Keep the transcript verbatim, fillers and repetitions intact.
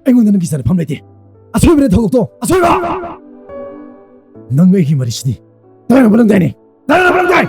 ꯑꯩꯉꯣꯟꯗ ꯅꯪꯒꯤ ꯆꯠꯅꯐꯝ ꯂꯩꯇꯦ꯫ ꯑꯁꯣꯏꯕꯅ ꯊꯧꯗꯣꯛꯇꯣ ꯑꯁꯣꯏꯕ꯫ ꯅꯪ ꯑꯩꯒꯤ ꯃꯔꯤꯁꯤꯗꯤ ꯇꯥꯏꯅꯕ ꯅꯪꯗꯥꯏꯅꯦ꯫ ꯇꯥꯏꯅꯕ ꯅꯪꯗꯥꯏ꯫